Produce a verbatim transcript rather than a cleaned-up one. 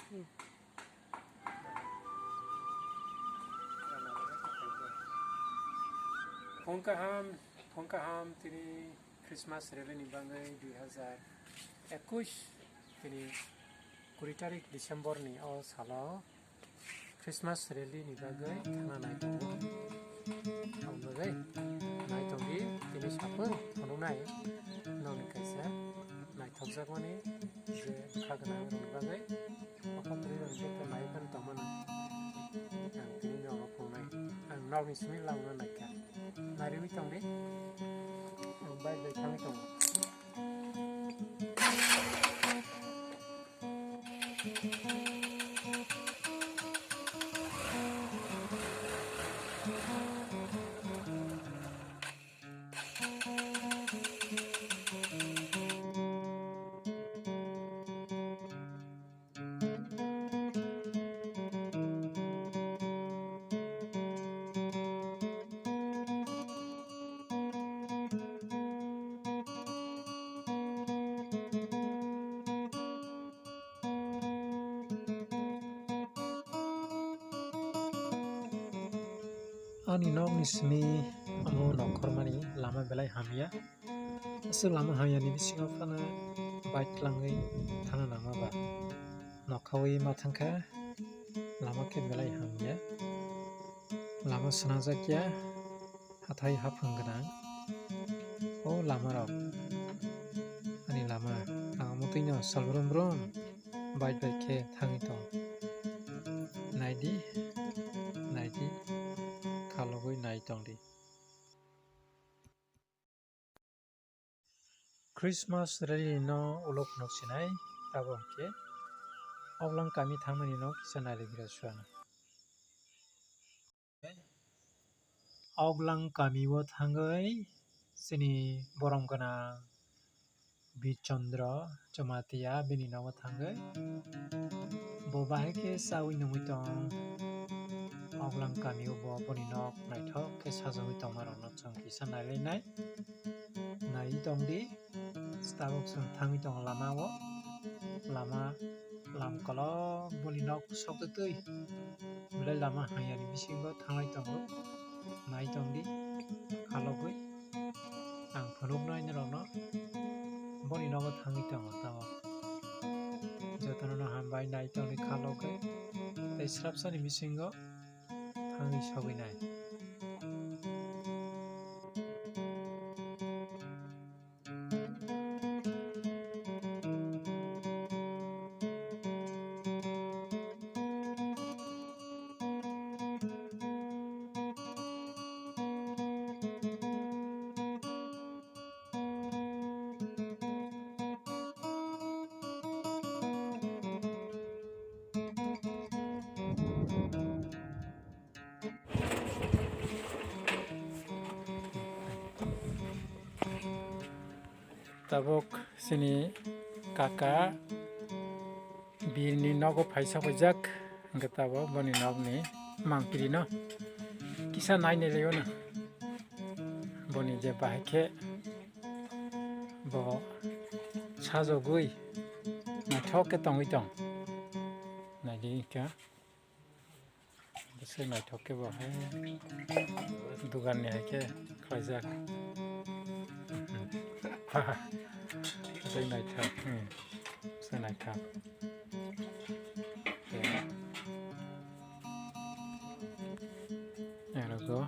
Phung kaham, phung kaham tini Christmas rally ni bagwi dui hazar ekush tini kuri tarik December ni o salo Christmas rally ni bagwi thangna nai tongo. Aboni bagwi nai tongdi tini saphung phunuknai nokni kaisa naithokjakmani je bwkha gwnang rokni bagwi bwkha kwrwi rokni bagwi nai phano tongmani. Ang tini nogo phunuknai. Ang nokni simi lamano naikha. Nariwi tongdi. Ang bike bai thangwi tongo. Ani nokni simi omo nokhormani lama belai hamya. Aswk lama hamyani bisingo phano bike twlangwi thangna nangma ba. Nokhaui ma thangkha, lama khe belai hamya. Lama swnamjakya, hathai haphang gwnang. O lama rok, ani lama, ang mutwino sal brum brum bike bai khe thangwi tong. Naidi, naidi, khalogwi nai tongdi. Christmas rally no ulo phunuk sinai, tabok hwnkhe Oglang kami thangmani no kisa nailaikha suana. Oglang kami o thangwi chini borom gwnang Bir Chandra Jamatia bini nogo thangwi bo bahai khe chaui nungwi tong. Oglang kami o bo boni nok naithok khe sajagwi tongma rok no chwng kisa nailainai. Naiwi tongdi, tabuk chwng thangwi tongo lama o. Lama, lam kolok boni nok sok twi twi. Belai lama hamyani bisingo thanglai tongo. Nai tongdi, khalogwi. Ang phunuknai norokno boni nogo thangwi tongo tabuk. Jotono no hambai nai tongdi khalogwi. Tei srapsani bisingo thangwi sogwi nai. Tabuk chini kaka birni nogo phaisa paijak, hwnkhe tabuk boni nokni mangpili no kisa nainai laio no. Boni je bahai khe bo sajagwi naithok khe tongwi tong. Naidi kha. Bwswk naithok khe bo hai dugan ni hai khe khlaijak. Bwswk naithok, hmm, bwswk naithok. Aro go.